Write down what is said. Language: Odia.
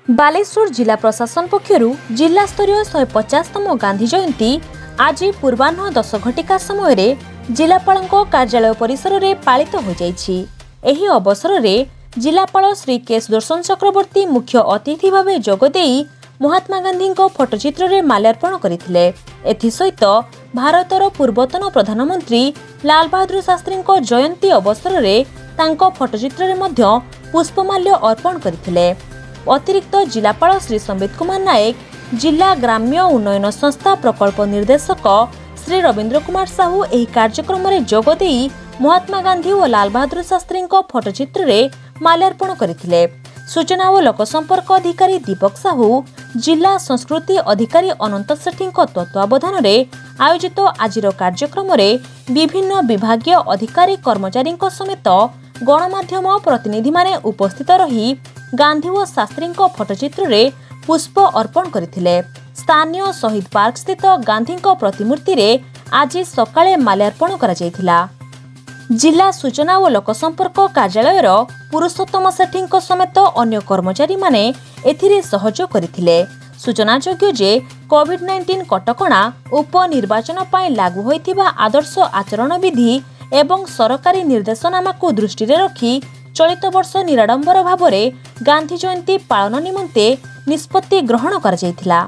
ବାଲେଶ୍ୱର ଜିଲ୍ଲା ପ୍ରଶାସନ ପକ୍ଷରୁ ଜିଲ୍ଲାସ୍ତରୀୟ 150ତମ ଗାନ୍ଧୀ ଜୟନ୍ତୀ ଆଜି ପୂର୍ବାହ୍ନ 10 ଘଟିକା ସମୟରେ ଜିଲ୍ଲାପାଳଙ୍କ କାର୍ଯ୍ୟାଳୟ ପରିସରରେ ପାଳିତ ହୋଇଯାଇଛି। ଏହି ଅବସରରେ ଜିଲ୍ଲାପାଳ ଶ୍ରୀ କେ ସୁଦର୍ଶନ ଚକ୍ରବର୍ତ୍ତୀ ମୁଖ୍ୟ ଅତିଥି ଭାବେ ଯୋଗଦେଇ ମହାତ୍ମା ଗାନ୍ଧୀଙ୍କ ଫଟୋଚିତ୍ରରେ ମାଲ୍ୟାର୍ପଣ କରିଥିଲେ। ଏଥିସହିତ ଭାରତର ପୂର୍ବତନ ପ୍ରଧାନମନ୍ତ୍ରୀ ଲାଲ ବାହାଦୁର ଶାସ୍ତ୍ରୀଙ୍କ ଜୟନ୍ତୀ ଅବସରରେ ତାଙ୍କ ଫଟୋଚିତ୍ରରେ ମଧ୍ୟ ପୁଷ୍ପମାଲ୍ୟ ଅର୍ପଣ କରିଥିଲେ। ଅତିରିକ୍ତ ଜିଲ୍ଲାପାଳ ଶ୍ରୀ ସମ୍ବିତ କୁମାର ନାୟକ, ଜିଲ୍ଲା ଗ୍ରାମ୍ୟ ଉନ୍ନୟନ ସଂସ୍ଥା ପ୍ରକଳ୍ପ ନିର୍ଦ୍ଦେଶକ ଶ୍ରୀ ରବୀନ୍ଦ୍ର କୁମାର ସାହୁ ଏହି କାର୍ଯ୍ୟକ୍ରମରେ ଯୋଗଦେଇ ମହାତ୍ମା ଗାନ୍ଧୀ ଓ ଲାଲ ବାହାଦୁର ଶାସ୍ତ୍ରୀଙ୍କ ଫଟୋଚିତ୍ରରେ ମାଲ୍ୟାର୍ପଣ କରିଥିଲେ। ସୂଚନା ଓ ଲୋକସମ୍ପର୍କ ଅଧିକାରୀ ଦୀପକ ସାହୁ, ଜିଲ୍ଲା ସଂସ୍କୃତି ଅଧିକାରୀ ଅନନ୍ତ ସେଠୀଙ୍କ ତତ୍ତ୍ୱାବଧାନରେ ଆୟୋଜିତ ଆଜିର କାର୍ଯ୍ୟକ୍ରମରେ ବିଭିନ୍ନ ବିଭାଗୀୟ ଅଧିକାରୀ କର୍ମଚାରୀଙ୍କ ସମେତ ଗଣମାଧ୍ୟମ ପ୍ରତିନିଧିମାନେ ଉପସ୍ଥିତ ରହି ଗାନ୍ଧୀ ଓ ଶାସ୍ତ୍ରୀଙ୍କ ଫଟୋଚିତ୍ରରେ ପୁଷ୍ପ ଅର୍ପଣ କରିଥିଲେ। ସ୍ଥାନୀୟ ଶହୀଦ ପାର୍କ ସ୍ଥିତ ଗାନ୍ଧୀଙ୍କ ପ୍ରତିମୂର୍ତ୍ତିରେ ଆଜି ସକାଳେ ମାଲ୍ୟାର୍ପଣ କରାଯାଇଥିଲା। ଜିଲ୍ଲା ସୂଚନା ଓ ଲୋକସମ୍ପର୍କ କାର୍ଯ୍ୟାଳୟର ପୁରୁଷୋତ୍ତମ ସେଠୀଙ୍କ ସମେତ ଅନ୍ୟ କର୍ମଚାରୀମାନେ ଏଥିରେ ସହଯୋଗ କରିଥିଲେ। ସୂଚନାଯୋଗ୍ୟ ଯେ କୋଭିଡ୍ 19 କଟକଣା, ଉପନିର୍ବାଚନ ପାଇଁ ଲାଗୁ ହୋଇଥିବା ଆଦର୍ଶ ଆଚରଣ ବିଧି ଏବଂ ସରକାରୀ ନିର୍ଦ୍ଦେଶନାମାକୁ ଦୃଷ୍ଟିରେ ରଖି ଚଳିତ ବର୍ଷ ନିରାଡମ୍ବର ଭାବରେ ଗାନ୍ଧୀ ଜୟନ୍ତୀ ପାଳନ ନିମନ୍ତେ ନିଷ୍ପତ୍ତି ଗ୍ରହଣ କରାଯାଇଥିଲା।